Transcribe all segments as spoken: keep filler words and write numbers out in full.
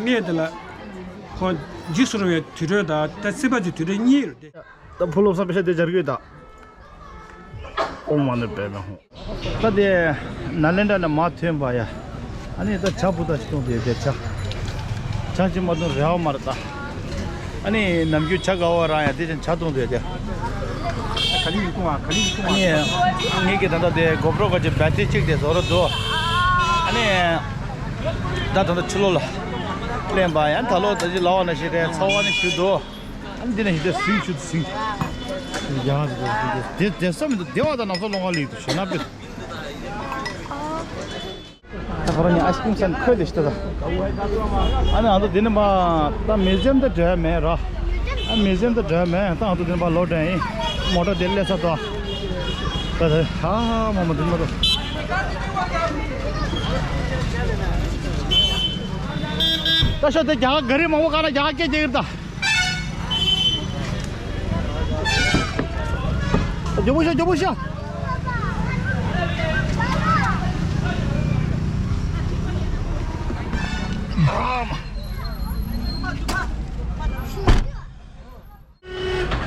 ཡས་དེ་ལ་ཁོང་འཇིགས་སུ་རུང་བའི་དུར་ཁྲོད་དང་ད་སྲིད་པ་གི་དུར་ཁྲོད་གཉིས་ཡོད་དེ། ད་ཕུ་ལོ་བསམ་པའི་ཤ་དེ་སྦྱར་གྱི་ཡོད་ད། ཨོཾ་མ་ཎི་པདྨེ་ཧཱུྃ། ད་དེ་ནཱ་ལེནྡྲ་ནས་མར་ཐོན་པ་ཡ། ཨ་ནི་ད་ཇ་བུ་ད་ཅིག་བཏུང་དེ་དེ་ཇ། ཇ་ཅིག་མ་བཏུང་རེ་བ་མ་རེད་ད། ཨ་ནི་ནམ་རྒྱུན་ཇ་དགའ་བོ་རང་ཡ་དེ་ཅན་ཇ་བཏུང་དེ་དེ། ག་ལི་ཡི་ཁུང་ཨ་ག་ལི་ཡི་ཁུང་ཨ། ཨ་ནི་ངེད་ཀྱི་ད་ལྟ་དེ་གོ་པྲོ་ག་ཅིག་བེ་ཊི་རི་གཅིག་དེ་བཟོ་རོགས་འདུག་ཨ་ནི་ད་ད་ལྟ་ཕྱི་ལོགས་ལ་ལེན་པ་ཡང་ད་ལོ་ད་ཅི་ལ་བ་ན་ཞིག་རེད་ཚ་བ་ནི་ཞུ་འདུག་ཨ་ནི་འདི་ནས་ཞིག་དེ་སིང་ཆུ་དེ་སིང་། ཡང་དེ་དེ་བསམ་མི་འདུག་བདེ་བ་དང་ན་ཚ་ལོང་བ་ལེགས་འདུག་ཞེ་ན་པེ། ད་ཁོ་རང་ཉིད་ཨ་ཤི་ཀིམ་སན་ཁོས་དེ་ཤི་ད། ཨ་ནི་ཨ་ཚོ་དེ་ནི་མ་ད་མི་ཟེམ་ད་འབྲེལ་མེད་ར། ཨ་མི་ཟེམ་ད་འབྲེལ་མེད་ད་ཨ་ཚོ་དེ་ནི་མ་ལོ་དྲན་ཡིན། མོ་ཊ་དེ་སླེབས་ས་དོ། ད་ད་ཧ་ཧ་མ་མ་དེ་མ་དོ། ད་ཤོ་དེ་རྒྱ་གར་ག་རི་མང་པོ་ག་ན་རྒྱ་གར་སྐད་རྒྱག་གི་རེད་ད། མགྱོགས་པོ་ཤོག་མགྱོགས་པོ་ཤོག་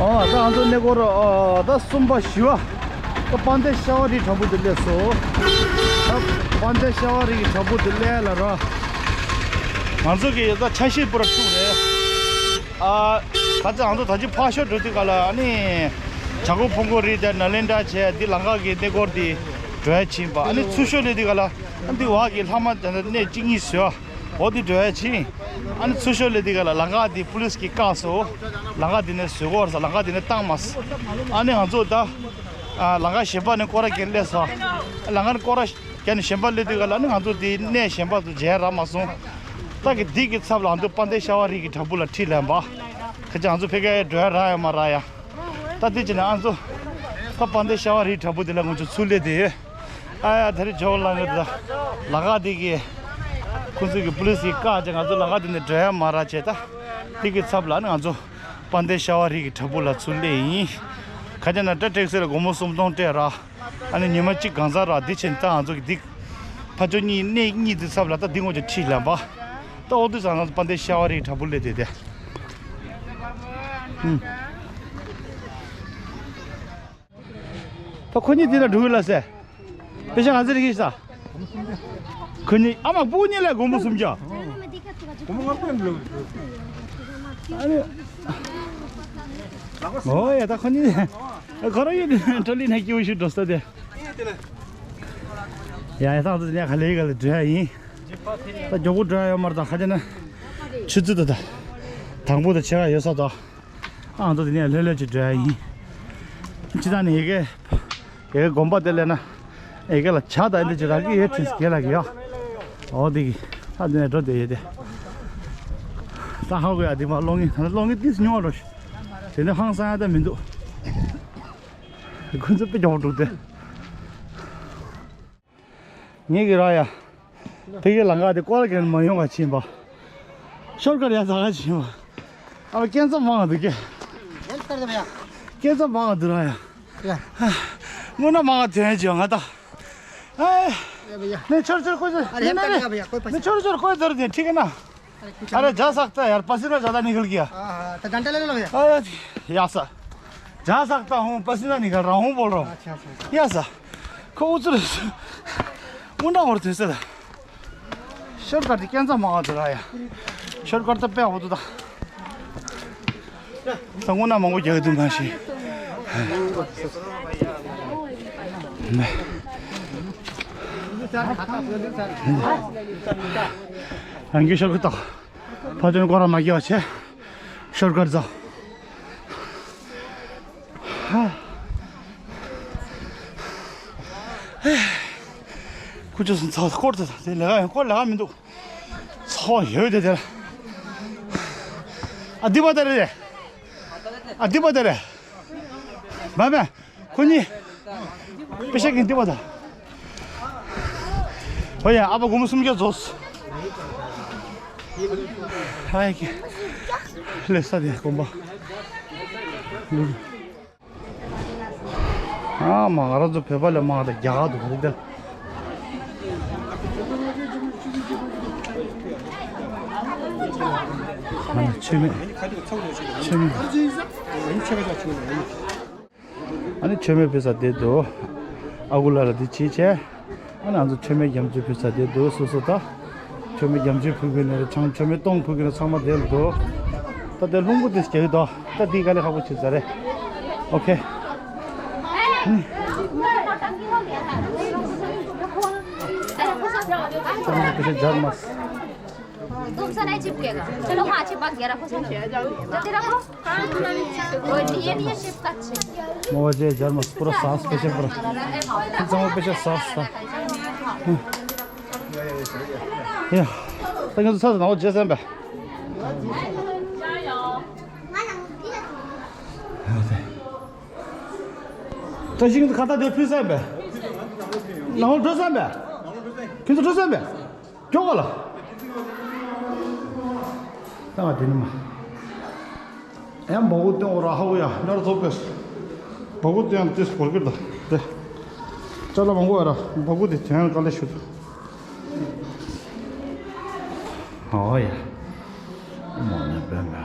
ཨོ་ད་ང་ཚོ་གནས་སྐོར་ཨོ་ད་གསུམ་པ་བཞི་པ། ད་དཔལ་ལྡན་ཤ་བ་རིའི་བྲག་ཕུག་ཏུ་སླེབས་སོ། ད་དཔལ་ལྡན་ཤ་བ་རི་གི་བྲག་ཕུག་ཏུ་སླེབས་ལ་ར། ང་ཚོ་གི་ད་ཆ་ཤས་པུ་ར་འཁྲུག་རེད། ཨ། ད་ཆ་ང་ཚོ་ད་ཅི་ཕར་ཤོར་འགྲོ་དུས་ག་ལ་ཨ་ནི། བྱ་རྒོད་ཕུང་པོ་རི་དེ་ནཱ་ལེནྡྲ་བྱས་འདི་ལང་ཀ་གི་གནས་སྐོར་འདི་འགྲོ་ཡ་ཕྱིན་པ་ཨ་ནི་ཚུར་ཤོར་སླེབས་དུས་ག་ལ་ཨ་འདི་བ་གི་ལྷག་མ་དེ་འདྲ་གནས་གཅིག་གཉིས་བཟོས་འོ་འདི་འགྲོ་ཡ་ཕྱིན། ཨ་ནི་ཚུར་ཤོར་སླེབས་དུས་ག་ལ་ལང་ཀ་འདི་པུ་ལིས་ཀྱིས་བཀག་སོ། ལང་ཀ་འདི་ནས་བཟོས་གོ་ར་ས་ལང་ཀ་འདི་ནས་བཏང་མ་སོང་། ཨ་ནི་ང་ཚོ་ད། ཨ་ལང་ཀ་གཞན་པ་ནས་སྐོར་ར་བརྒྱབ་སླེབས་སོང་། ལང་ཀ་ནས་སྐོར་ར་བརྒྱབ་ནས་གཞན་པ་སླེབས་དུས་ག་ལ་ཨ་ནི་ང་ཚོ་འདི་གནས་གཞན་པ་ཚོ་མཇལ་རག་མ་སོང་། ད་གི་འདི་གི་ཚབ་ལ་ང་ཚོ་དཔལ་ལྡན་ཤ་བ་རི་གི་བྲག་ཕུག་ལ་ཁྲིད་ལེན་པ། ཁ་ཅིག་ང་ཚོ་ཕ་གིར་འགྲོ་ཡ་རག་ཡ་མ་རག་ཡ། ད་དེ་བྱས་ན་ང་ཚོ་ད་དཔལ་ལྡན་ཤ་བ་རི་བྲག་ཕུག་དེ་ལ་ང་ཚོ་ཚུར་སླེབས་དེ་ཡོད། ཨ་ཡ་ད་རེས་ཇོ་ལང་གི་ད་ལང་ཀ་དེ་གི་ཁོ་ཚོ་གི་པུ་ལིས་གི་བཀག་བྱས་ང་ཚོ་ལང་ཀ་དེ་ནས་འགྲོ་ཡ་མ་རག་བྱས་ད་དེ་གི་ཚབ་ལ་ནི་ང་ཚོ་དཔལ་ལྡན་ཤ་བ་རི་གི་བྲག་ཕུག་ལ་ཚུར་སླེབས་ཡིན། ཁ་ཅིག་ན་སྤྲད་སྤྲད་ཟེར་ལ་སྒོར་མོ་སུམ་སྟོང་སྤྲད་ར། ཨ་ནི་ཉི་མ་གཅིག་གང་ཟག་ར་འདི་ཕྱིན་ད་ང་ཚོ་གི་འདི། ཕ་ཇོ་གཉིས་གནས་གཉིས་འདི་ཚབ་ལ་ད་འདི་ངོ་ཅིག་ཁྲིད་ལེན་པ། ད་འོ་དུས་ཙང་ང་ཚོ་དཔལ་ལྡན་ཤ་བ་རི་གི་བྲག་ཕུག་སླེབས་དེ་དེ། ཨུམ། ད་ཁོ་གཉིས་དེ་ལ་འགྲོ་གི་ལ་ཟེར། པེ་ཤ་ག་ཚོད་རེད་ཤག་ཁོ་གཉིས་ཨ་མ་སྤུ་གུ་གཉིས་ལ་སྒོར་མོ་སུམ་བརྒྱ། ཨ་ནི། ཨོ་ཡ་ད་ཁོ་གཉིས། ཁོ་རང་ཡོད་ནི་ཏྲོ་ལི་ནས་སྐྱིད་པོ་ཞིག་འགྲོ་ས་དེ། ཡ་ཡ་ད་ང་ཚོ་དེ་ནས་ག་ལེ་ག་ལེ་འགྲོ་ཡ་ཡིན། ད་མགྱོགས་པོ་འགྲོ་ཡ་ཡོད་མ་རེད་ད་ཁ་ཅིག་ན། ཆུ་ཚོད་ད་ད། དང་པོ་ད་ཆེ་བ་ཡོད་ས་ད། ཨ་ང་ཚོ་དེ་ནས་ལྷོད་ལྷོད་ཅིག་འགྲོ་ཡ་ཡིན། སྤྱིར་བཏང་ནས་ཡ་གི་ཡ་གི་དགོན་པ་དེ་སླེབས་ན་ཡ་གི་ལ་ཇ་དང་འདི་ཅིག་རག་གི་ཡོད་དྲན་སྐད་ལ་གི་ཡ། འོ་དེ་གི་ཨ་དེ་ནས་འགྲོ་བསྡད་ཡོད་དེ། ད་ཧ་གོ་ཡ་དེ་མ་གློག་བརྙན་ད་ནི་གློག་བརྙན་ཏིས་ཉུང་བ་འགྲོ་ཤི། དེ་ནས་ཧང་སང་ཡ་ད་མི་འདུག་ཁོ་ཚོ་དཔེ་མགྱོགས་པོ་འགྲོ་དེ། ངེད་ཀྱི་ར་ཡ། ཕ་གི་ལང་ཀ་དེ་སྐོར་ར་གྱོན་མ་ཡོང་བ་ཕྱིན་པ། ཤོར་ཀ་ཡ་ཟ་ག་ཕྱིན་པ། ཨ་སྐྱེན་ཚ་མང་འདུག་གེ། སྐྱེན་ཚ་མང་འདུག་ར་ཡ། དངོས་གནས་མང་དོན་ཅིག་ང་ད། ཨེ། नहीं छोड़ छोड़ कोई नहीं नहीं नहीं नहीं छोड़ छोड़ कोई जरूरत नहीं ठीक है ना। अरे जा सकता है यार पसीना ज्यादा निकल गया। हाँ, हाँ, तो डंडा ले लो भैया। अरे यासा। जा सकता हूँ पसीना निकल रहा हूँ बोल रहा हूँ। अच्छा, अच्छा, अच्छा। यासा। को उतर। मुंडा और थे सर। शॉर्टकट के कैंसा मांगा तो रहा है। शॉर्टकट तो पे हो तो था। संगोना मांगो जगह तुम भाषी। ང་གི་ཤོར་ཀ་ཏོག་ཕ་དོན་སྐོར་ར་མ་གི་བ་ཆེ། ཤོར་ཀ་རྫོགས། ཁུ་ཆུ་སོང་ཚ་སྐོར་དེ་དེ་ལས་ཀ་ཡང་སྐོར་ལས་ཀ་མི་འདུག་ཚོ་ཡོད་དེ་དེར། ཨ་དི་པ་དེ་རེད། ཨ་དི་པ་དེ་རེད། མ་མེ། ཁོ་གཉིས། པེ་ཤ་གིན་ཏི་བ་ད། ཧོ་ཡ་ཨ་ཕ་སྒོར་མོ་སུམ་བརྒྱ་རྫོགས། ཧ་ཡ་ཀི། ལེ་ས་དེ་དགོན་པ། ཨ་མ་ང་རང་ཚོ་བོད་པ་ལས་མང་དང་རྒྱ་གར་དུ་ག་རེ་དེ། ཨ་ནི་མཆོད་མེ། མཆོད་མེ། ཨ་ནི་མཆོད་མེ་ཕུལ་ས་དེ་འདུག་ཨ་ཁུ་ལ་ལ་དེ་བྱེད་བྱས། ཨ་ནི་ང་ཚོ་མཆོད་མེ་རྒྱ་མཚོ་ཕུལ་ས་དེ་འདུག་སོ་སོ་ད། མཆོད་མེ་རྒྱ་མཚོ་ཕུལ་གི་ནས་ཆང་མཆོད་མེ་སྟོང་ཕུལ་གི་ནས་ཚང་མ་དེ་ལ་འདུག་ད་དེ་རླུང་བུ་དེ་རྒྱག་གི་འདུག་ད་དེ་དཀའ་ལས་ཁག་པོ་བྱེད་ས་རེད། ཨོ་ཁེ། ཚང་མ་དེ་བྱས་སྦྱར་མ། तुम से नहीं चिपकेगा। चलो, हाँ, चिपक गया, रखो सर। जल्दी रखो। और ये, ये चिपका अच्छे। मोजे जर्मस पूरा सांस पीछे पूरा। जमा पीछे सांस था। या। तंग तो सांस ना हो जैसे बे। तंग तो खाता दे फिर से बे। ना हो ड्रेस बे। फिर तो ड्रेस बे। ཀྱོག་ག་ལ། ད་ང་དེ་ནི་མ། ཡང་འབག་གུ་སྟོན་འོ་ར་ཧ་གོ་ཡ་ནར་ཐོབ་པས། འབག་གུ་སྟོན་ཡང་ཏིས་བོར་གིར་ད་དེ། ཅ་ལ་མང་གོ་ཡ་ར་འབག་གུ་དེ་དོན་དཀའ་ལས་ཞུ་ད། ཨོ་ཡ། མ་ནི་པེ་མེ།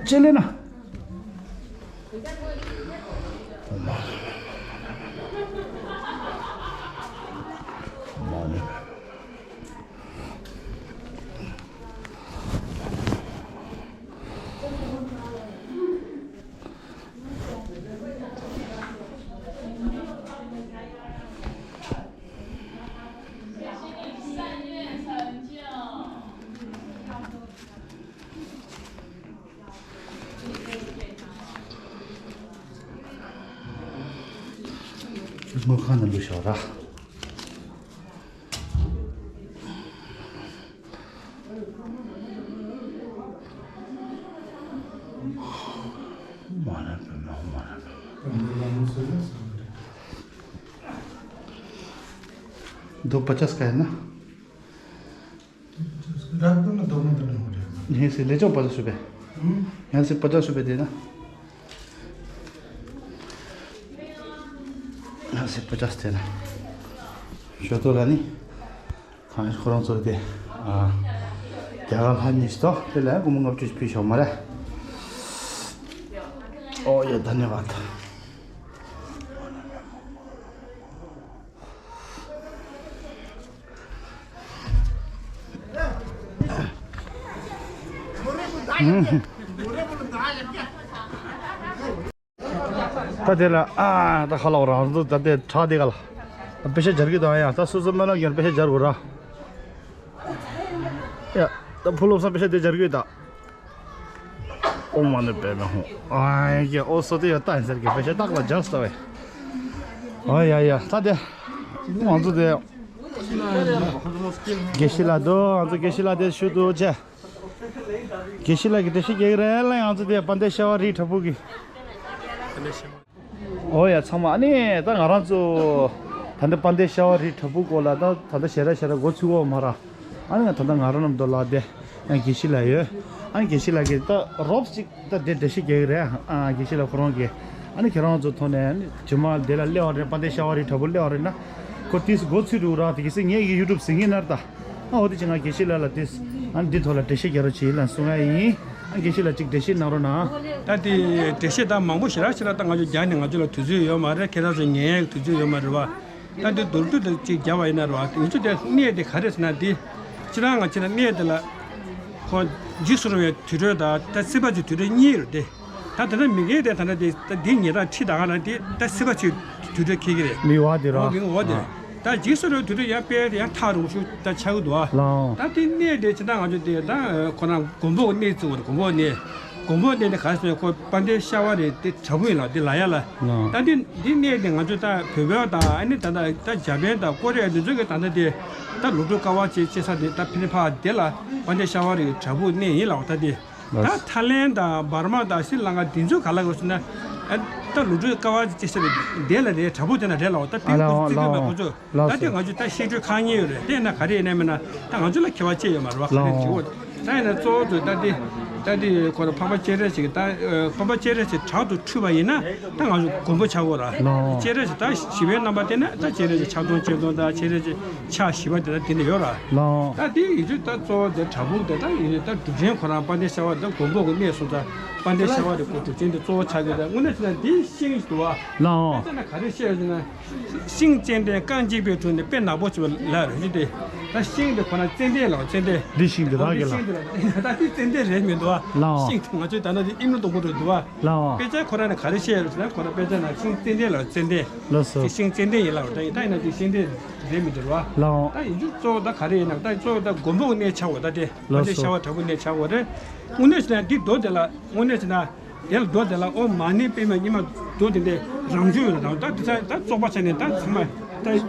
ཅེ་ལེ་ན། སྔོན་ཁང་ནང་འདུག་ཤོག་ར། མ་རེད་པས་མ་མ་རེད་པས། दो पचास का है ना? रात को ना दोनों दिन हो रहे हैं। यहीं से ले जाओ पचास रुपए। हम्म? यहाँ से पचास रुपए देना। यहाँ से पचास देना। ཞོ་ཏོ་ལ་ནི། གང་ཁོ་རང་ཚོ་དེ། ཨ། རྒྱ་གར་ལྷ་གཉིས་ཤིག་ཏོ་དེ་ལ་སྒོར་མོ་ལྔ་བཅུ་ཞིག་ཕུལ་ཤོག་མ་རེད། ཨོ་ཡ་धन्यवाद། ད་དེ་ལ་ཨ་ད་ཁ་ལོག་རང་ཚོ་ད་དེ་ཁྲག་དེ་ག་ལ་ད་པེ་ཤ་སྦྱར་གི་དང་ཡ་ད་སོ་སོ་མ་ན་གྱོན་པེ་ཤ་སྦྱར་དགོས་ར། ཡ་ད་ཕུ་ལོབ་སང་པེ་ཤ་དེ་སྦྱར་གི་ད། ཨོ་མ་ནི་པེ་མེ་ཧོ། ཨ་ཡ་ཨོ་སོ་དེ་ཡ་ད་ཡིན་ཟེར་གི་པེ་ཤ་ཏག་ལ་སྦྱར་ས་བས། ཨ་ཡ་ཡ་ད་དེ་ང་ཚོ་དེ་དགེ་བཤེས་ལགས་དོ་ང་ཚོ་དགེ་བཤེས་ལགས་དེ་ཞུ་དུ་ཆེ། དགེ་བཤེས་ལགས་ཀྱི་འགྲེལ་བཤད་རྒྱག་གི་རེད་ལ་ང་ཚོ་དེ་དཔལ་ལྡན་ཤ་བ་རི་བྲག་ཕུག་གི། ཨོ་ཡ་ཚང་མ་ཨ་ནི་ད་ང་རང་ཚོ་ད་ལྟ་དཔལ་ལྡན་ཤ་བ་རི་བྲག་ཕུག་སྐོར་ལ་ད་ད་ལྟ་ཞེ་དྲག་ཞེ་དྲག་འགོ་ཚུགས་ཡོད་མ་རེད། ཨ་ནི་ད་ལྟ་ང་རང་རྣམས་དོ་ལ་དེ་ཡང་དགེ་བཤེས་ལགས་ཡོད། ཨ་ནི་དགེ་བཤེས་ལགས་ཀྱིས་ད་རོབ་ཅིག་ད་དེ་འགྲེལ་བཤད་རྒྱག་གི་རེད། ཨ་དགེ་བཤེས་ལགས་ཁོ་རང་གིས་ཨ་ནི་ཁྱེད་རང་ཚོ་ཐོག་ནས་ཨ་ནི་རྗེས་མ་དེ་ལ་སླེབས་པ་རེད་དཔལ་ལྡན་ཤ་བ་རི་བྲག་ཕུག་སླེབས་པ་རེད་ན་ཁོ་ཏིས་འགོ་ཚུགས་འགྲོ་ར་དེ་གི་སེ་ངེད་ཀྱི་ཡུ་ཊུབ་ཟིན་གྱི་ནར་ད། ཨ་འོ་དེ་ཅི་ང་དགེ་བཤེས་ལགས་ལ་དེ་ཨ་འདི་ཐོག་ལ་འགྲེལ་བཤད་རྒྱག་རོགས་བྱེད་ལ་གསུང་ཡ་ཡིན། ཨ་དགེ་བཤེས་ལགས་ཅིག་འགྲེལ་བཤད་གནང་རོགས་གནང་། ད་དེ་འགྲེལ་བཤད་ད་མང་པོ་ཞེ་དྲག་ཞེ་དྲག་ད་ང་ཚོ་རྒྱག་ནས་ང་ཚོ་ལ་དུས་ཚོད་ཡོད་མ་རེད། ཁྱེད་རང་ཚོ་ཉན་ཡག་དུས་ཚོད་ཡོད་མ་རེད་བ། ད་འདི་མདོར་བསྡུས་ད་ཅིག་རྒྱབ་པ་ཡིན་ན་རེད་བ། ང་ཚོ་དེ་གནས་དེ་ག་རེ་ཟེར་ན་འདི་ཅི་རང་ང་ཅི་ན་གནས་དེ་ལ་ཁོ་འཇིགས་སུ་རུང་བའི་དུར་ཁྲོད་དང་ད་སྲིད་པ་ཆེན་དུར་ཁྲོད་གཉིས་ཡོད་དེ། ད་ད་ལྟ་མི་རྒན་དེ་ད་ལྟ་དེ་ད་འདི་ཉེ་དག་ཁྲིད་ད་ག་ན་དེ་ད་སྲིད་པ་ཆེན་དུར་ཁྲོད་འཁྱེར་གི་རེད། མི་འོ་དེ་རོ། མི་འོ་དེ་རེད། ད་འཇིགས་སུ་རུང་དུས་དུས་ཡང་དཔེ་ཡང་ཐག་རིང་ཤོས་ད་ཆགས་ཀྱི་འདུག་ཨ། ལའོ། ད་དེ་གནས་དེ་ཇི་ལྟར་ང་ཚོ་དེ་ད་ཁོ་རང་མགོན་པོ་གནས་བརྩི་བ་རེད། མགོན་པོ་གནས། མགོན་པོ་གནས་དེ་ག་རེ་ཟེར་ན་ཁོ་དཔལ་ལྡན་ཤ་བ་རི་དེ་བྲག་ཕུག་ཡིན་ལ་དེ་ལ་ཡ་ལ། ལའོ། ད་དེ་འདི་གནས་དེ་ང་ཚོ་ད་བོད་པ་དང་ཨ་ནི་ད་ད་ད་འཇར་པན་དང་ཀོ་རི་ཡ་འདི་ཚོ་གི་ད་ད་དེ་ད་ལོ་དྲུག་དཀའ་བ་སྤྱད་སྤྱད་ས་དེ་ད་ཕི་ནི་ཕ་དེ་ལ་དཔལ་ལྡན་ཤ་བ་རི་བྲག་ཕུག་གནས་ཡིན་ལ། འོ་ད་དེ། ད་ཐའི་ལེན་དང་འབར་མ་དང་སི་རི་ལང་ཀ་འདི་ཚོ་ག་ལ་གོ་སོང་ན། ཨ། ད་ལོ་དྲུག་དཀའ་བ་སྤྱད་ས་རེད། དེ་ལ་རེད། བྲག་ཕུག་དེ་ན་རེད་ལ། འོ་ད་དེ་ལའོ། ཚིག་གི་མེད་ལའོ། ཁོ་ཚོ། ལགས་ད་དེ་སོ། ང་ཚོ་ད་ཤིང་འབྲུ་ཁག་གཉིས་ཡོད་རེད། དེ་ན་ག་རེ་ཡིན་ན་མིན་ན་ད་ང་ཚོ་ལ་ཁྱད་པར་ཅི་ཡོད་མ་རེད་བ། ག་རེ་ལའོ། བྱེད་འོ། ད་ཡིན་ན་གཙོ་བོ་དུ་ད་དེ་ད་དེ་ཁོ་ར་འཕགས་པ་སྤྱན་རས་གཟིགས་ད་འཕགས་པ་སྤྱན་རས་གཟིགས་བྲག་ཏུ་འཁྲུངས་པ་ཡིན་ན་ད་ང་ཚོ་མགོན་པོ་ཆགས་འོ་ར། ལའོ། སྤྱན་རས་གཟིགས་ད་ཞི་བའི་རྣམ་པ་དེ་ན་ད་སྤྱན་རས་གཟིགས་ཕྱག་སྟོང་སྤྱན་སྟོང་ད་སྤྱན་རས་གཟིགས་ཕྱག་བཞི་པ་དེ་ད་དེ་ནས་ཡོད་ར། ལའོ། ད་དེ་ཡིན་དུས་ད་གཙོ་བོ་དེ་བྲག་ཕུག་དེ་ད་ཡིན་དུས་ད་གྲུབ་ཆེན་ཁོ་རང་དཔལ་ལྡན་ཤ་བ་ད་མགོན་པོ་གི་གནས་སོང་ཙང་དཔལ་ལྡན་ཤ་བ་རི་ཁོ་གྲུབ་ཆེན་དེ་གཙོ་བོ་ཆགས་ཀྱི་རེད། དངོས་གནས་བྱས་ན་འདི་ཤིང་ཞིག་འདུག་བ། ལའོ། དཔེ་ཆ་ན་ག་རེ་བཤད་ཟེར་ན། ཤིང་ཙན་དན་རྐང་གཅིག་པའི་དྲུང་ནས་དཔེ་ནག་པོ་བྱེད་པ་ལ་རེ་ཞིག་སྟེ། ད་ཤིང་དེ་ཁོ་ན་ཙན་དན་ལའོ། ཙན་དན། འདི་ཤིང་དེ་རང་གི་ལ། ཤིང་དེ་ལ་ད་འདི་ཙན་དན་རེད་མི་འདུག་བ། ལའོ། ཤིང་དེ་ང་ཚོའི་ད་ན་འདི་ཨིན་རུ་དང་པོ་རེད་འདུག་བ། ལའོ། དཔེ་ཆ་ཁོ་ར་ནས་ག་རེ་བཤད་ཟེར་ན་ཁོ་ར་དཔེ་ཆ་ན་ཤིང་ཙན་དན་ལའོ། ཙན་དན། ལགས་སོ། དེ་ཤིང་ཙན་དན་ཡིན་ལའོ། ད་ཡིན་ད་ཡིན་ན་འདི་ཤིང་དེ་རེད་མི་འདུག་བ། ལའོ། ད་ཡིན་རྒྱུ་གཙོ་བོ་ད་ག་རེ་ཡིན་ན་ད་གཙོ་བོ་ད་མགོན་པོ་གནས་ཆགས་འོ་ད་དེ། ལགས་སོ། དཔལ་ལྡན་ཤ་བ་རི་བྲག་ཕུག་གནས་ཆགས་འོ་རེད། དངོས་གནས་བྱས་ན་འདི་རྡོ་དེ་ལ་དངོས་གནས་བྱས་ན། དེ་ལ་རྡོ་དེ་ལ་ཨོཾ་མ་ཎི་པདྨེ་ཉི་མ་རྡོ་དེ་འདྲའི་རང་བྱུང་ཡོད་ལ། ད་དེ་ཚ་ད་བཙོག་པ་ཆ་ནས་ད་ཚང་མ་ད་ཡས་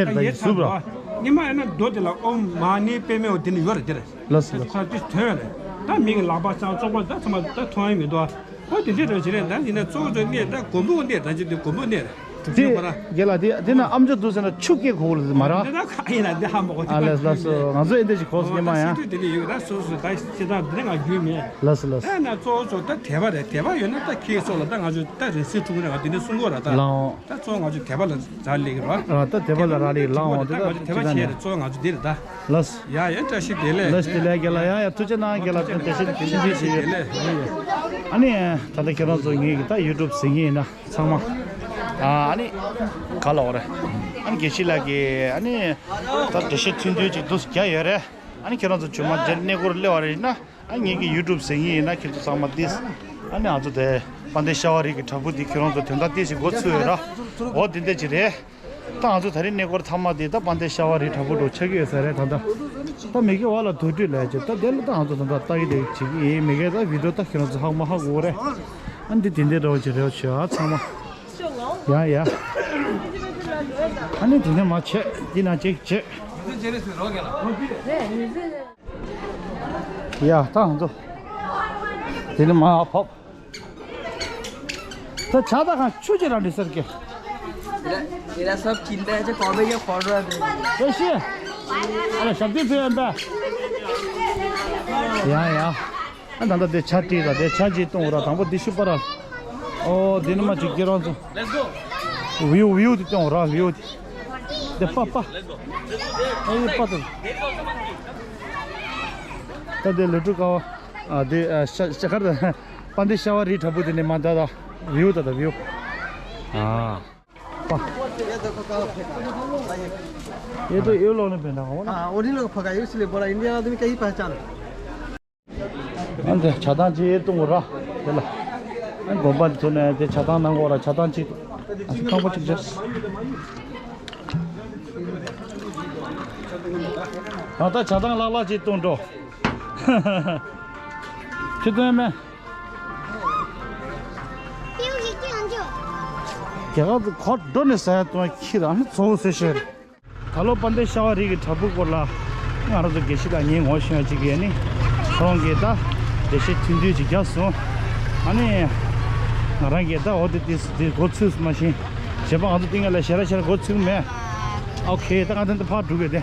ད་ཡས་ཚར་འདུག་བ། ཉི་མ་ཡིན་ན་རྡོ་དེ་ལ་ཨོཾ་མ་ཎི་པདྨེ་འོ་དེ་ནི་ཡོད་རེད་དེ་རེད། ལགས་སོ། ཁོ་དེ་ཐོན་ཡོད་རེད། ད་མི་གི་ལག་པ་ཚང་བཙོག་པ་ད་ཚང་མ་ད་མཐོང་ཡ་མི་འདུག་ཨ། ཨོ་དེ་འདྲའི་རང་བྱུང་རེད། ད་ཡིན་ན་གཙོ་བོ་ཚོ་གནས་ད་མགོན་པོ་གནས་ད་ཅི་དེ་མགོན་པོ་གནས་རེད། གྲུབ་ཆེན་ཁོ་ར། དེ་རྒན་ལགས་དེ་དེ་ན་ཨམ་ཅོག་འདུག་ཟེར་ན་ཆུ་སྐྱེས་གོ་ལ་མ་ར། འདི་ད་ཁ་ཡིན་ན་འདི་ཧ་མ་གོ། ཨ་ལས་ལགས་སོ། ང་ཚོ་ཨེ་འདྲ་ཞིག་གོ་སོང་ཉི་མ་ཡང་། ད་ཤེས་འདོད་དེ་ནི་ཡོད་ད་སོ་སོ་ད་ཤེས་ད་འདི་ང་རྒྱུས་མེད། ལགས་སོ་ལགས་སོ། ད་ན་གཙོ་བོ་ཚོ་ད་དད་པ་རེད། དད་པ་ཡོད་ན་ད་ཁྱེད་ཚོ་ལ་ད་ང་ཚོ་ད་རིན་སེལ་ཐུབ་ཀྱི་རེད། ང་འདི་ནས་གསུང་གོ་ར་ད། ལའོ། ད་གཙོ་བོ་ང་ཚོ་དད་པ་ལ་རག་ལས་ཀྱི་ར། ཨ་ད་དད་པ་ལ་རག་ལས་ཀྱི་ལའོ། དེ་ད་ང་ཚོ་དད་པ་བྱས་རེད། གཙོ་བོ་ང་ཚོ་འདི་རེད་ད། ལགས་སོ། ཡ་ཡ་བཀྲ་ཤིས་བདེ་ལེགས། ལགས་སོ་བདེ་ལེགས་རྒན་ལགས། ཡ་ཡ་ཐུགས་རྗེ་གནང་རྒན་ལགས། བཀྲ་ཤིས་བདེ་ལེགས། ཨ་ནི་ད་ལྟ་ཁྱེད་རང་ཚོ་ངེད་ཀྱི་ད་ཡུ་ཊུབ་གཟིགས་མཁན་ཡིན་ན། ཚང་མ། ཨ་ནི། ག་ལ་འོ་རེད། ཨ་ནི་དགེ་བཤེས་ལགས་ཀྱིས་ཨ་ནི། ད་འགྲེལ་བཤད་ཐུང་ཐུང་ཅིག་འདུག་རྒྱག་ཡོད་རེད། ཨ་ནི་ཁྱེད་རང་ཚོ་ཇོ་མོ་རྗེ་གནས་སྐོར་སླེབས་པ་རེད་ན། ཨ་ངེད་ཀྱི་ཡུ་ཊུབ་གཟིགས་མཁན་ཡིན་ན་ཁྱེད་ཚོ་ཚང་མ་ཏིས། ཨ་ནི་ང་ཚོ་དེ་དཔལ་ལྡན་ཤ་བ་རི་གི་བྲག་ཕུག་འདི་ཁྱེད་རང་ཚོ་དོན་དག་ཏིས་ཞིག་མགོ་ཚོས་ཡོད་ར། འོ་དེ་འདྲ་ཅིག་རེད། ད་ང་ཚོ་ད་རིང་གནས་སྐོར་མཐའ་མ་དེ་ད་དཔལ་ལྡན་ཤ་བ་རི་བྲག་ཕུག་འགྲོ་ཆགས་ཀྱི་ཡོད་ས་རེད་ད་ལྟ། ད་མི་གི་བ་ལ་དུར་ཁྲོད་ལས་ཀྱི་ད་དེ་ལ་ད་ང་ཚོ་ད་ལྟ་ལྟ་གི་དེ་བྱེད་ཀྱི་ཡིན། མི་གི་ད་བི་ཌིའོ་ད་ཁྱེད་རང་ཚོ་ཧ་གོ་མ་ཧ་གོ་རེད། ཨ་འདི་དེ་འདྲའི་འདྲ་བོ་ཅིག་རེད་བ་བྱོས་ཨ་ཚང་མ། ཡ་ཡ། ཨ་ནི་དེ་ནས་མ་བྱེད་འདི་ན་ཅིག་བྱེད། ཡ་ད་ང་ཚོ། དེ་ནས་མ་ཕབ། ད་ཇ་ད་གང་ཆུ་ཅིག་རང་འདྲི་ཟེར་གི། तेरा सब चिंता है जो कॉलेज या पढ़ रहा है। ཨེ་ཤི། ཨ་ལ་ཞབས་བརྟན་ཕེབས་ཡོད་པས། ཡ་ཡ། ཨ་ད་ད་དེ་ཇ་སྟེར་ད་དེ་ཇ་ཅིག་བཏུང་ར། དང་པོ་འདི་ཤུ་པ་ར། ཨོ་དེ་ནི་མ་ཅིག་ཁྱེད་རང་ཚོ། བིའུ་བིའུ་དེ་བཏུང་ར་བིའུ་དེ། དེ་པ་པ། ཨེ་པ་དེ། ད་དེ་ལུ་ཀྲུ་ཀ་བ། ཨ་དེ་ཨ་ཤ་ཤ་ཁར་དང་། དཔལ་ལྡན་ཤ་བ་རི་བྲག་ཕུག་དེ་ནས་མ་ད་ད། བིའུ་ད་ད་བིའུ། ཨ། པ། ये देखो कहाँ फेंका। ये तो ये लोगों ने पहना होगा ना। हाँ, उन्हीं लोग फेंका है, इसलिए बोला इंडियन आदमी का ही पहचान। ཨ་འདི་ཇ་ཐང་ཅིག་བཏུང་ར། དེ་ལ། ཨ་དགོན་པ་འདི་ཚོ་ནས་དེ་ཇ་ཐང་གནང་དགོས་ར། ཇ་ཐང་ཅིག་ཨ་ཁང་པ་ཅིག་བྱས། ཨ་ད་ཇ་ཐང་ལག་ལག་ཅིག་བཏུང་འགྲོ། ཁྱི་སྟོན་མེད། རྒྱ་གར་དུ་གོ་འགྲོ་ནས་ཟ་ཡ་བཏུང་ཡ་ཁྱི་རང་ཚོ་བཟོ་ཤེས། ད་ལོ་དཔལ་ལྡན་ཤ་བ་རི་གི་བྲག་ཕུག་སྐོར་ལ་ང་རང་ཚོ་དགེ་བཤེས་དང་ངའི་ངོ་ཤེས་པ་གཅིག་གིས་ནི་ཁོང་གིས་ད་འགྲེལ་བཤད་ཐུང་ཐུང་ཅིག་བརྒྱབ་སོང་། ཨ་ནི་ང་རང་གིས་ད་འོ་དེ་དེ་དེ་འགོ་ཚུགས་སོང་མ་ཤེས། གཞན་པ་ང་ཚོ་གཏིང་ལ་ཞེ་དྲག་ཞེ་དྲག་འགོ་ཚུགས་མེད། ཨོ་ཁེ། ད་ང་ཚོ་འདི་ཕར་འགྲོ་དགོས་ཏེ།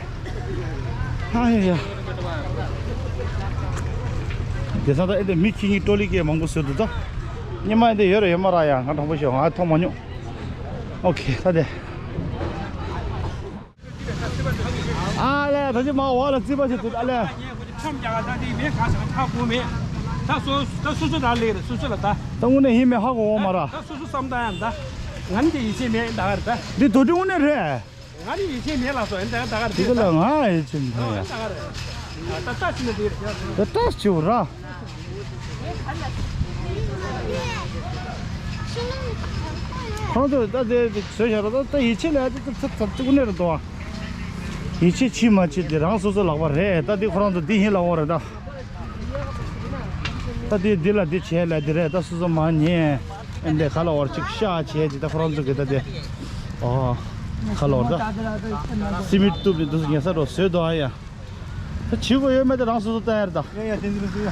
ཨ་ཡ་ཡ། དེ་ས་ད་ཨེ་དེ་མི་ཁྱི་གཉིས་ཀྲོ་ལི་ཀེ་མང་པོ་བཟོས་འདུག་ད་སྙེ་མ་ཨེ་དེ་ཡོད་རེད་ཡོད་མ་ར། ཡ་ང་དྲང་པོ་ཤོད། ང་མཐོང་མ་མྱོང་། ཨོ་ཁེ། ད་དེ། ཨ་ལས་ད་ཅི་མ་འོག་ལ་རྩིས་པ་ཞིག་འདུག་ཨ་ལས། ཁྲམ་རྒྱག་ག་ད་དེ་མེད་ག་ཟེར་ཧ་གོ་མེད། ད་སོ་ད་སོ་སོ་ར་ལེགས་རེད། སོ་སོ་ལ་ད། ད་དངོས་གནས་ཡིན་མེད་ཧ་གོ་འོང་མ་ར། ད་སོ་སོ་བསམ་ད་ཡང་ད། ང་ནི་དེ་ཡིད་ཆེས་མེད་ད་ག་རེད་ད། འདི་དོ་དྲི་དངོས་གནས་རེད། ང་ནི་ཡིད་ཆེས་མེད་ལ་སོ་ཡིན་ད་ད་ག་རེད་དེ་ད། ལ་ང་ཡིད་ཆེས་མེད་ཡ། ད་ག་རེད། ད་ལྟ་ཕྱིན་ན་དེ་རེད། ད་ལྟ་ཕྱིན་ར། ཁོང་ཚོས་ད་དེ་བཟོས་བཞག་ར། ད་ད་ཡིད་ཆེས་ལ་ད་ད་ད་ད་དངོས་གནས་རེད་དོ། ཡིད་ཆེས་བྱེད་མ་བྱེད་དེ་རང་སོ་སོ་ལག་པ་རེད། ད་འདི་ཁོ་རང་ཚོ་འདི་ཡིན་ལབ་འོ་རེད་ད། ད་འདི་འདི་ལ་འདི་བྱས་ལ་འདི་རེད་ད། སོ་སོ་མ་ཉན། ཨེ་འདི་ག་ལ་བར་ཅིག་ཤ་བྱས་ཅིག་ད་ཁོ་རང་ཚོ་གི་ད་དེ། ཨོ། ག་ལ་བར་ད། སི་མིད་བཏུབ་ནས་འདུག་ཉལ་ས་རོ་བཟོས་འདུག་ཨ་ཡ། ད་བྱེད་དགོས་ཡོད་མེད་དེ་རང་སོ་སོ་ལྟ་ཡར་ད། ཡ་ཡ་དེ་འདི་འདི་ཡ།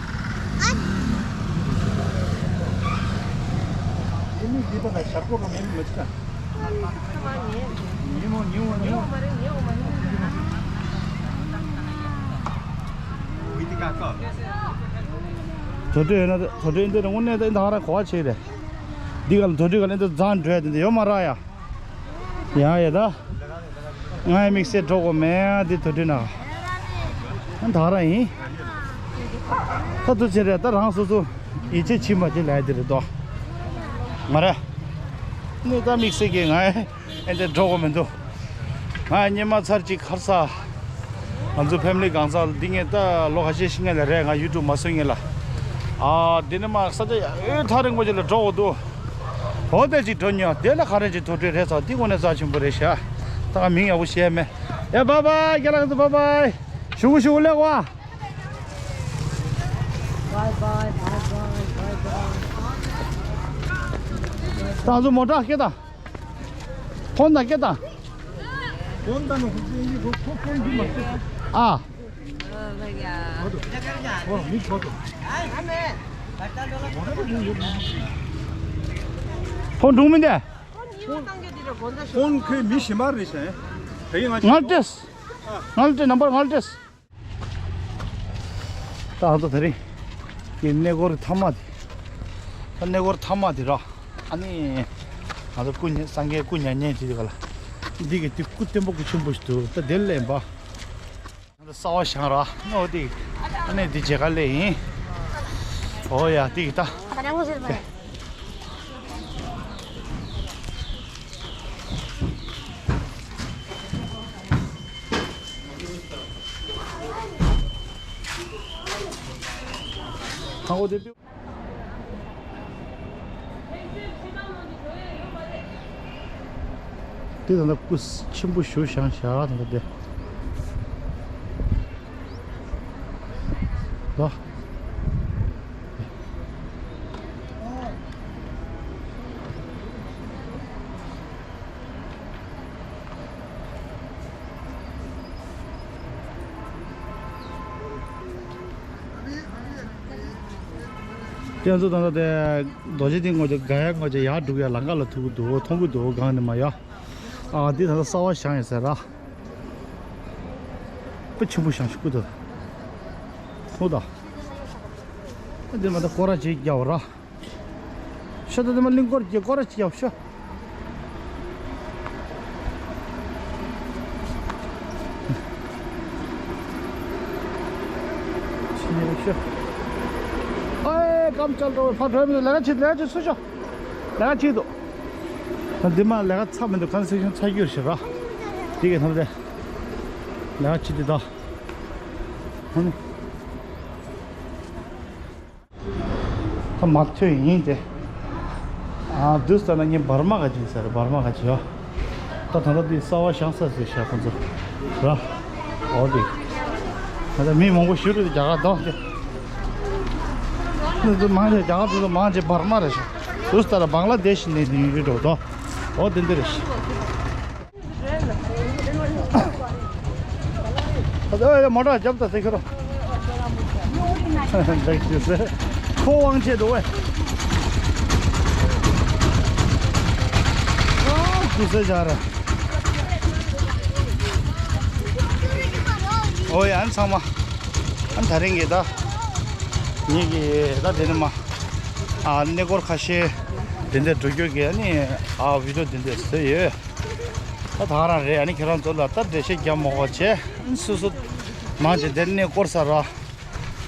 དེ་ནི་འདི་པ་ལ་ཞབས་ཀོ་རོ་མེད་མི་ཆ། དོ་དོ་ཡོད་ན་དོ་དོ་འདི་རང་ངོ་ནས་ད་ད་རང་གོ་བ་ཆེ་རེད། འདི་ག་ལ་དོ་དོ་ག་ལ་འདི་རྫང་འགྲོ་ཡ་དེ་འདི་ཡོད་མ་ར་ཡ། ཡ་ཡ་ད། ང་ཡ་དམིགས་བསལ་འགྲོ་དགོས་མེད་འདི་དོ་དོ་ན། ད་ར་ཡིན། ད་དུ་ཆེ་རེད་ད་རང་སོ་སོ་ཡིད་ཆེས་བྱེད་མ་བྱེད་ལས་དེ་རེད་དོ། ང་ར། ནི་ད་དམིགས་བསལ་གྱི་ང་ཨེ་འདྲ་འགྲོ་གི་མི་འདུག་ང་སྙེ་མ་ཚར་གཅིག་ཁར་ས། ང་ཚོ་ཕེ་མི་ལི་གང་ས་འདི་ངས་ད་ལོ་ཁ་ཤས་ཤིག་ངས་ལ་རེད་ང་ཡུ་ཊུབ་མ་བཟོ་ངས་ལ། ཨ་འདི་ནི་མ་ས་ཆ་ཡ་ཨོ་ཐག་རིང་པོ་ཅིག་ལ་འགྲོ་གི་འདུག་འོ་དེ་ཅིག་འགྲོ་ཉོ་དེ་ལ་ག་རེ་ཅིག་དོ་འགྲོས་རེད་ཚ་འདི་དངོས་གནས་རྩ་ཆེན་པོ་རེད་ཤག་ད་ང་མིང་ཡག་པོ་བཤད་མེད། ཡ་བཱའི་བཱའི་རྒན་ལགས་ཚོ་བཱའི་བཱའི། ཞུ་གུ་ཞུ་གུ་ལེགས་བ། Bye bye, bye bye, bye bye. ད་ང་ཚོ་མོ་ཊ་སྐད་དང་། ཕོན་དང་སྐད་དང་། ཕོན་དང་ནི་ཁོ་ཚོ་ཡིན་གྱི་ཁོ་ཁོ་ཕོན་འདི་མ་ཤེས། ཨ། ཨོ་མི་ཁོ་ཚོ། ཕོན་འགྲོ་མི་འདུག་ཕོན་ཁོའི་མི་ཞིག་མ་རེད་ཤག་དེ་ཡིན་ང་ང་ལ་སྤྲད། ང་ལ་སྤྲད། ནམ་བར་ང་ལ་སྤྲད། ད་ང་ཚོ་དེ་རིང་གི་གནས་སྐོར་མཐའ་མ་དེ། ད་གནས་སྐོར་མཐའ་མ་དེ་ར། ཨ་ནི། ང་ཚོ་སྐུ་མྱ་སངས་རྒྱས་སྐུ་མྱ་ངན་དེ་ག་ལ། འདི་གི་དེ་སྐུ་བརྟན་པོ་སྐུ་ཆེན་པོ་ཞིག་འདུག་ད་དེ་ལ་ཡིན་པ། ང་ཚོ་གསར་པ་བཞེངས་ར་ནོ་དེ། ཨ་ནི་འདི་མཇལ་ཁ་སླེབས་ཡིན། ཨོ་ཡ་དེ་གི་ད། དེ་ད་ལྟ་སྐུ་ཆེན་པོ་ཞིག་བཞེངས་བཞག་ད་ལྟ་དེ། ལ། དེ་ཚོ་ད་ལྟ་དེ་རྡོ་རྗེ་གདན་ངོས་ཀྱི་ག་ཡ་ངོས་ཀྱི་ཡར་འགྲོ་ཡ་ལམ་ཁ་ལ་ཐུག་གི་འདུག་མཐོང་གི་འདུག་སྒང་ནས་མར་ཡ། ཨ་འདི་ད་ལྟ་གསར་པ་བཞེངས་ཡོད་ས་ར། སྐུ་ཆེན་པོ་བཞེངས་ཤིག་སྐུ་དེ། ཧོ་ད། འདི་མ་ད་སྐོར་ར་ཅིག་རྒྱབ་ར། ཤ་ད་དེ་མ་གླིང་སྐོར་གྱི་སྐོར་ར་ཅིག་རྒྱབ་ཤ། ཕྱི་ནས་ཤ། ཨེ་ཀམ་ཅལ་འགྲོ་ཕར་འགྲོ་མི་འདུག་ལས་ཀ་བྱེད་ལས་ཀ་བྱེད་སུ་ཤ། ལས་ཀ་བྱེད་འདུག་ད་འདི་མ་ལས་ཀ་ཚར་མི་འདུག་ཁན་སེག་ཤན་ཚར་རྒྱུ་ཞིག་ར། དེ་གི་ཐོབ་དེ། ལས་ཀ་བྱེད་དེ་ད། ཧ་ནི། ད་མ་ཐོས་ཡིན་ཏེ། ཨ་དུས་ལྟར་ན་ངས་འབར་མ་ག་ཅིག་ཟེར་འབར་མ་ག་ཅིག་ཡོད། ད་ད་ལྟ་དུས་གསར་པ་བཞེངས་ས་ཟེར་ཤག་ཁོང་ཚོ། ར། འོ་དེ། ད་ལྟ་མི་མང་པོ་ཞུ་རུ་རྒྱ་གར་གདོང་དེ། འདི་ཚོ་མང་ཆེ་རྒྱ་གར་འདི་ཚོ་མང་ཆེ་འབར་མ་རེད་ཤག་དུས་ལྟར་བང་ལ་དེ་ཤི་ནས་ཡོད་འགྲོ་དོ། འོ་དེ་འདི་རེད་ཤག་ཨ་ཡ་མོ་ཊ་རྒྱབ་ད་ཟེར་ཁྱོད་རང་། ཁོ་དབང་ཆེ་འདུག་བས། ཨ་ཀུ་སེ་ཇ་ར། ཨོ་ཡ་ཨན་ཚང་མ། ཨན་ད་རིང་གི་ད། ངེད་ཀྱི་ད་དེ་ནི་མ། ཨ་གནས་སྐོར་ཁ་ཤས། དེ་འདྲ་འགྲོ་རྒྱུ་གི་ཨ་ནི། ཨ་བི་ཌི་ཡོ་དེ་འདྲ་བཟོས་ཡོད། ད་ད་ག་རང་རེད། ཨ་ནི་ཁྱེད་རང་ཚོ་ལ་ད་འགྲེལ་བཤད་རྒྱབ་མ་དགོས་བྱས། སོ་སོ་མང་ཆེ་དེར་གནས་སྐོར་ས་ར།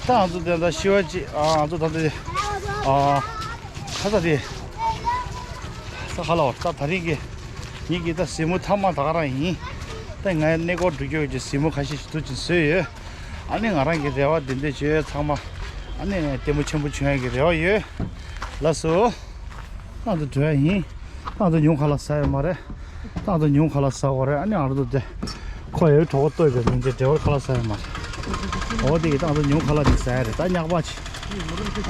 ད་ང་ཚོ་དེ་ད་ཤི་བ་ཅི་ཨ་ང་ཚོ་ད་དེ་ཨ་ཁ་ས་དེ་ས་ཁ་ལ་བར་ད་ད་རིང་གི་ངེད་ཀྱི་ད་གཟིགས་མོ་མཐའ་མ་ད་ག་རང་ཡིན། ད་ང་གནས་སྐོར་འགྲོ་རྒྱུ་གི་གཟིགས་མོ་ཁ་ཤས་ཤིག་ཐུག་ཅིག་བཟོས་ཡོད། ཨ་ནི་ང་རང་གི་རེ་བ་འདི་འདྲ་བྱོས་ཚང་མ་ཨ་ནི་ལྟད་མོ་ཆེན་པོ་བྱུང་ཡག་གི་རེ་བ་ཡོད། ལགས་སོ། ང་ཚོ་འགྲོ་ཡ་ཡིན། ང་ཚོ་ཉུང་ཁ་ལག་ཟ་ཡོད་མ་རེད། ང་ཚོ་ཉུང་ཁ་ལག་ཟ་དགོས་རེད། ཨ་ནི་ང་ཚོ་དེ་ ཁོ་ཡོད་གྲོགས་པོ་ལྟོས་པའི་མིང་ཅན་འབྲེལ་བར་ཁ་ལག་ཟ་ཡོད་མ་རེད། འོ་དེ་གི་ཏང་ཏུ་ཉུང་ཁ་ལག་ཅིག་ཟ་ཡ་རེད། ད་ཉག་པ་ཅིག་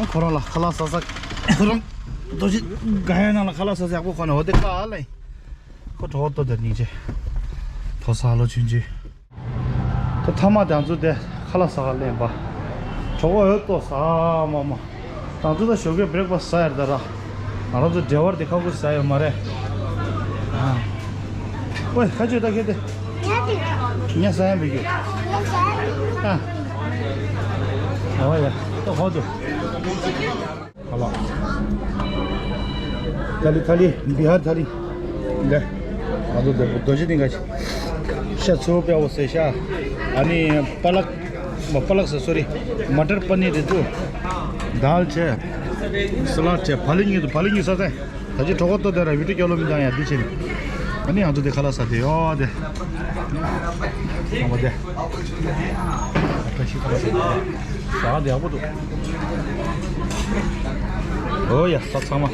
ཨ་ཁོ་རང་ལ་ཁ་ལག་ཟ་ས་ཁོ་རང་རྡོ་རྗེ་ག་ཡ་ནང་ལ་ཁ་ལག་ཟ་ས་ཡག་པོ་ཁོ་ན། འོ་དེ་ཀ་ལ་ཁོ་གྲོགས་པོ་ལྟོས་དེར་སྙིང་རྗེ། ཐོ་ས་ལོ་ཆུན་ཆུན། ད་ཐ་མ་དེ་ང་ཚོ་དེ་ཁ་ལག་ཟ་ག་ལེན་པ། གྲོགས་པོ་ཡོད་ཏོ་ཟ་མ་མ། ང་ཚོ་ད་ཞོགས་ཀའི་བྷི་རེག་ཕ་སི་ཟ་ཡར་ད་ར། ང་རང་ཚོ་འབྲེལ་བར་དེ་ཁ་ཁུ་ཟ་ཡོད་མ་རེད། ཨ། ཨོའི་ཁ་ཆུ་ད་ཁེ་དེ། ཉ་ཟ་ཡ་མི་རྒྱུ། ཨ། ཨོ་ཡ། ད་ཧོ་དུ། ཁ་ལག་ཐ་ལི་ཐ་ལི་བི་ཧར་ཐ་ལི། ལེ། ང་ཚོ་རྡོ་རྗེ་གདན་ཁ་ཤ་ཚོ་པའོ་ཟེར་ཤ། ཨ་ནི་པ་ལག་མ་པ་ལག་ཟེར་སོ་རི། མ་ཊར་པ་ནི་རེད་འདུག་དཱལ་བྱས། ས་ལ་བྱས། བ་ལི་གཉིས་འདུག་བ་ལི་གཉིས་ཟ་ཚེ། ད་ཅི་གྲོགས་པོ་ལྟོས་དེ་ར་བི་ཏྲུ་སྐྱོ་ལོ་མི་འདང་ཡ་འདི་ཆེ་ནི། ཨ་ནི་ང་ཚོ་དེ་ཁ་ལག་ཟ་དེ་ཡོ་དེ། ང་མོ་དེ། བཀྲ་ཤིས་ཁ་ལག་ཟ་དེ། ཟ་དེ་ཡག་པོ་འདུག་ཨོ་ཡ་ས་ཚང་མ།